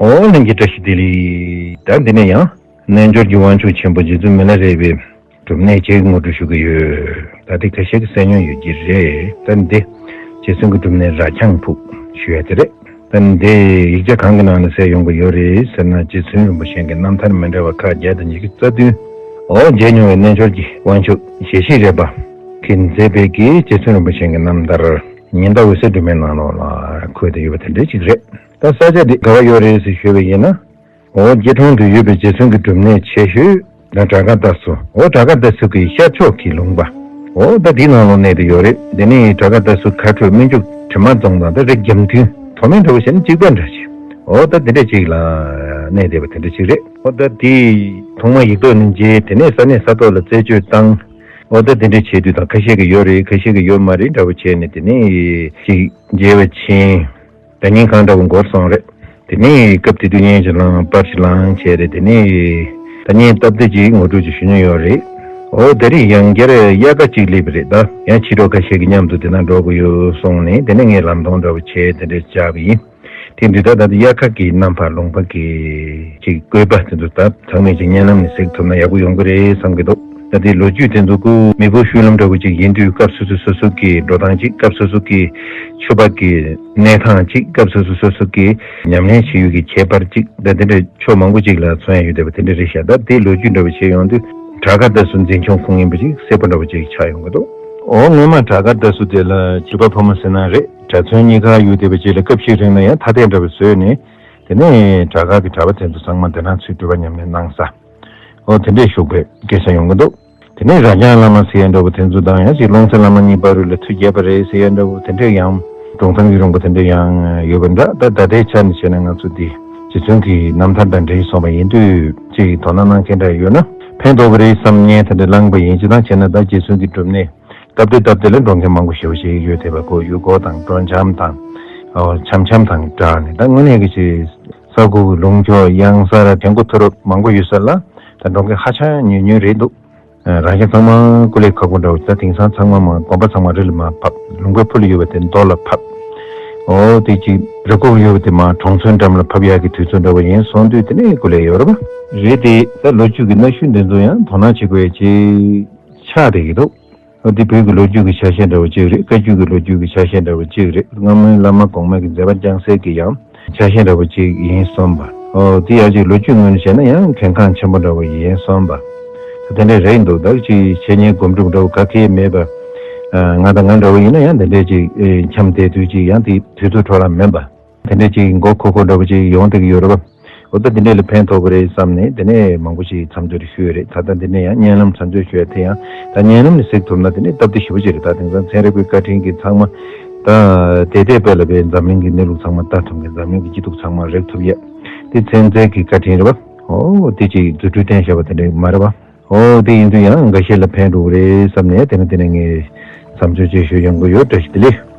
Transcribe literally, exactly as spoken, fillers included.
ཨོ་ལྷན་རྒྱས་བཀྲ་ཤིས་བདེ་ལེགས། ད་འདི་ནས་ཡང་རྣལ་འབྱོར་གྱི་དབང་ཕྱུག་ཆེན་པོ་རྗེ་བཙུན་མི་ལ་རས་པའི་སྒྲུབ་གནས་ཅིག་ངོ་སྤྲོད་ཞུ་གི་ཡོད། ད་དེ་ཁ་ཤས་ཀྱིས་གསན་མྱོང་ཡོད་ཀྱི་རེད། ད་འདི་རྗེ་བཙུན་གྱི་སྒྲུབ་གནས་རྭ་རྐྱང་ཕུག་ཞུ་ཡ་དེ་རེད། ད་འདི་ཡིག་ཆ་གང་གི་ནང་ནས་གསལ་ཡོང་གི་ཡོད་རེད་ཟེར་ན། རྗེ་བཙུན་རིན་པོ་ཆེ་གི་རྣམ་ཐར་མི་འདྲ་བ་ཁག་བརྒྱ་དང་ཉི་ཤུ་རྩ་བདུན། ཨོ་མཇལ་མྱོང་བའི་རྣལ་འབྱོར་གྱི་དབང་ཕྱུག་ཞལ་བཞི་རས་པ་གིས་མཛད་པའི་གི་རྗེ་བཙུན་རིན་པོ་ཆེ་གི་རྣམ་ཐར་ཉི་ཟླ་འོད་ཟེར་སྒྲོན་མའི་ནང་ལོགས་ལ་འཁོད་དེ་ཡོད་པ་དེ་འདྲ་ཅིག་རེད། ད་ས་ཆ་འདི་ག་བ་ཡོད་རེད་ཟེར་ཞུས་པ་ཡིན་ན། ཨོ་སྐྱིད་གྲོང་དུ་ཡོད་པའི་རྗེ་བཙུན་གྱི་སྒྲུབ་གནས་ཆེ་ཤོས་ད་བྲག་དཀར་རྟ་སོ། ཨོ་བྲག་དཀར་རྟ་སོ་གི་ཤར་ཕྱོགས་ཀྱི་ལུང་པ། ཨོ་ད་དེའི་ནང་ལོགས་གནས་ཏེ་ཡོད་རེད། དེ་ནས་བྲག་དཀར་རྟ་སོ་ཁ་སྤྲོད་སྨོན་ཆུ་དྲི་མ་རྫོང་དང་ད་རེ་རྒྱབ་མཐུན་དོ་མན་འདྲ་བོ་བྱས་ན་གཅིག་པ་འདྲ་ཞིག་ཨོ་ད་དེ་འདྲ་ཅིག་ལ་གནས་བསྡད་པ་དེ་འདྲ་ཅིག་རེད། ཨོ་ད་དེ་ཐོག་མ་ཡིག་ཐོག་ནས་མཇལ། དེ་ནས་ས་གནས་ས་ཐོག་ལ་རྩད་གཅོད་བཏང་། ཨོ་ད་དེ་འདྲ་བྱེད་དུས་དང་ཁ་ཤས་ཀྱིས་ཡོད་རེད། ཁ་ཤས་ཀྱིས་ཡོད་མ་རེད་འདྲ་བོ་བྱས་ནས་དེ་ནས་ཅིག་མཇལ་བ་ཕྱིན། ད་ཉིན་གང་འདྲ་བོ་འགོར་སོང་རེད། དེ་ནས་སྐབས་དེ་དུས་བརྙན་ཅིག་བླངས། པར་ཅིག་བླངས་བྱས་རེད། དེ་ནས་ད་བརྙན་སྟབས་བདེ་ཅིག་ངོ་སྤྲོད་ཅིག་ཞུ་མྱོང་ཡོད་རེད། ཨོ་ད་རེས་ཡང་བསྐྱར་དབྱར་ཁ་ཅིག་སླེབས་པ་རེད། ད་ཡང་ཕྱི་དྲོ་ཁ་ཤས་ཀྱི་མཉམ་དུ་དེ་ན་འགྲོ་དགོས་ཡོད་གསུངས་ནས། དེ་ནས་ངས་ལམ་སྟོན་འདྲ་བོ་བྱས་དེ་འདྲ་བཅར་བ་ཡིན། དེ་དུས་ད་ད་དབྱར་ཁ་གི་གནམ་བག་ལུང་པ་གི་ཅིག་བཀོད་པ་དེ་ཚོ་ད་ཚང་མས་ཅིག་བརྙན་ལམ་ནས་གཟིགས་ཐུབ་ན་ཡག་པོ་ཡོང་གི་རེད་བསམ་གྱི་འདུག་ད་དེ་ལོ་རྒྱུས་དེ་ཚོ་ཀུན་མི་བུ་ཤུལ་ལམ་འདྲ་བོ་ཅིག་ཡིན་དུས་སྐབས་སོ་སོ་སོ་སོ་གི་འགྲོ་སྟངས་ཅིག་སྐབས་སོ་སོ་གི་ཕྱུ་པ་གི་གནས་སྟངས་ཅིག་སྐབས་སོ་སོ་སོ་སོ་གི་ཉམས་ལེན་བྱེད་ཡུལ་གྱི་ཁྱད་པར་ཅིག་ད་དེ་འདྲ་ཕྱོགས་མང་པོ་ཅིག་ལ་མཚོན་ཡ་ཡོད་བསྡད་པ་དེ་འདྲ་རེད་ཤག་ད་དེ་ལོ་རྒྱུས་འདྲ་བོ་བྱས་ཡོང་དུས་བྲག་དཀར་རྟ་སོ་འཛིན་སྐྱོང་ཁོངས་ཡིན་པ་ཅིག་གསལ་པོ་འདྲ་བོ་ཅིག་ཆགས་ཡོང་གི་འདུག་ཨོ་སྔོན་མ་བྲག་དཀར་རྟ་སོ་དེ་ལ་ཇུ་པ་ཕོ་མོ་ཟེར་ན་རེད། གྲྭ་ཚང་གཉིས་ཀ་ཡོད་བསྡད་པ་ཅིག་ལ་སྐབས་ཤིག་རིང་ལ་ཡང་ཐ་དད་འདྲ་བོ་བཟོས་ནས། དེ་ནས་བྲག་དཀར་གྱི་གྲྭ་པ་དེ་ཚོ་ཚང་མ་དེ་ན་ཚུར་སྒྲུབ་པ་ཉམས་ལེན་གནང་ས། ཨོ་དེ་འདྲས་བཞུགས་པའི་སྐད་ཆ་ཡོང་གི་འདུག་དེ་ནས་རྭ་རྐྱང་བླ་མ་ཟེར་ཡ་འདྲ་བོ་དེ་ཚོ་དང་ཡང་ཅིག་ཀློང་ཆེན་བླ་མ་གཉིས་བར་རུ་ལ་མཐུ་རྒྱས་པ་རེད་ཟེར་ཡ་འདྲ་བོ་དེ་འདྲས་ཡང་སྒྲུང་གཏམ་གྱི་རིང་པོ་དེ་འདྲས་ཡང་ཡོད་པ་འདྲ། ད་ད་ལྟའི་ཆ་ནས་བྱས་ན་ང་ཚོ་འདི་རྗེ་བཙུན་གྱི་རྣམ་ཐར་དང་འབྲེལ་སོང་བ་ཡིན་དུས་ཅིག་དོ་སྣང་གནང་མཁན་འདྲ་ཡོད་ན་ཕན་ཐོགས་ཀྱི་རེད་བསམ་བརྙན་དེ་འདྲས་བླངས་པ་ཡིན། ཅི་ལྟར་བྱས་ན་ད་རྗེ་བཙུན་གྱི་སྒྲུབ་གནས་སྟབས་བདེ་སྟབས་བདེ་ལ་འགྲོ་མཁན་མང་པོ་ཞེ་པོ་ཞིག་ཡོད་བསྡད་པ་གོ། ཡུལ་སྐོར་དང་སྤྲོ་འཆམ་དང་། ཨོ་འཆམ་འཆམ་དང་སྦྲགས་ནས་ད་དངོས་གནས་ཀྱི་ཅིག་ས་ཁུག་ལུང་ཕྱོགས་གཡང་གཟར་དྲན་སྐུ་མཐོ་རབ་མང་པོ་ཡོད་ས་ལ་ད་འགྲོ་མཁན་ཧ་ཅང་ཉུང་ཉུང་རེད་འདུག་རང་གཞན་ཚང་མ་སྐུ་ལས་ཁག་པོ་འདྲ་བོ་ད་དེང་སང་ཚང་མ་མ་དགོན་པ་ཚང་མ་རི་ལ་མར་ཕབ། ལུང་པའི་ཕུ་ལ་ཡོད་པ་དེ་རྡོ་ལ་ཕབ། ཨོ་དེ་ཅིག་རི་ཁུག་ཡོད་པ་དེ་མར་གྲོང་ཚོའི་འགྲམ་ལ་ཕབ་ཡག་གི་དུས་ཚོད་འདྲ་བོ་ཡིན་སོང་དུས་དེ་ནས་སྐུ་ལས་ཡོད་རེད་པ། རེད་དེ་ད་ལོ་རྒྱུས་ཀྱི་གནའ་ཤུལ་འདི་ཚོ་ཡང་དོ་སྣང་བྱེད་དགོས་ཡ་ཅིག་ཆགས་བསྡད་ཀྱི་འདུག་འདི་བོད་ཀྱི་ལོ་རྒྱུས་ཀྱི་ཆ་ཤས་འདྲ་བོ་གཅིག་རེད། བཀའ་བརྒྱུད་ཀྱི་ལོ་རྒྱུས་ཀྱི་ཆ་ཤས་འདྲ་བོ་གཅིག་རེད། སྔ་མོའི་བླ་མ་གོང་མ་གི་མཛད་པ་རྒྱང་གསལ་གྱི་ཡང་ཆ་ཤས་འདྲ་བོ་གཅིག་ཡིན་གསུངས་པ། ཨོ་དེ་ཡང་ཅིག་ལོ་རྒྱུས་ངོས་ནས་བྱས་ན་ཡང་གལ་འགངས་ཆེན་པོ་འདྲ་བོ་ཡིན་གསུངས་པ། ད་དེ་འདྲས་རེད་འདུག་ད་ཅིག་འཆད་ཉན་སྒོམ་སྒྲུབ་འདྲ་བོ་ག་གེ་མེད་པ། ང་དང་ང་འདྲ་བོ་ཡིན་ན་ཡང་དེ་འདྲས་ཅིག་འཁྱམས་བསྡད་དུས་ཅིག་ཡང་དེ་དུས་ཚོད་འཕྲོ་བརླག་མིན་པ། དེ་འདྲས་ཅིག་མགོ་འཁོར་འཁོར་འདྲ་བོ་ཅིག་ཡོང་བསྡད་ཀྱི་ཡོད་རེད་པ། འོ་ད་འདི་འདྲས་ལ་ཕན་ཐོགས་ཀྱི་རེད་བསམ་ནས་དེ་ནས་མང་པོ་ཞིག་མཚམས་སྦྱོར་ཞུས་རེད། ད་ལྟ་འདི་ནས་ཡང་བརྙན་ལམ་མཚམས་སྦྱོར་ཞུ་ཡ་དེ་ཡང་ད་བརྙན་ལམ་ནས་གཟིགས་ཐུབ་ན་དེ་ནས་སྟབས་བདེ་ཞེ་པོ་ཅིག་རེད། ད་དེང་སང་ཚན་རིག་པའི་བཀའ་དྲིན་གྱིས་ཚང་མ་ད་དེ་དེ་དཔེ་ལ་བའི་འཛམ་གླིང་གི་གནས་ལུགས་ཚང་མ་ལྟ་ཐུབ་མཁན། འཛམ་གླིང་གི་སྐྱིད་སྡུག་ཚང་མ་རེག་ཐུབ་ཡ་དེ་ཚན་རྩལ་གྱི་བཀའ་དྲིན་རེད་པ། ཨོ་དེ་ཅིག་རྫུ་འཕྲུལ་བསྟན་བཞག་པ་དེ་འདྲས་མ་རེད་པ། ཨོ་དེ་ཡིན་དུས་ཡང་འགའ་ཤས་ལ་ཕན་འགྲོ་གི་རེད་བསམ་ནས་དེ་ནས་དེ་ནས་ངས་མཚམས་སྦྱོར་ཅིག་ཞུ་ཡོང་གི་ཡོད། བཀྲ་ཤིས་བདེ་ལེགས།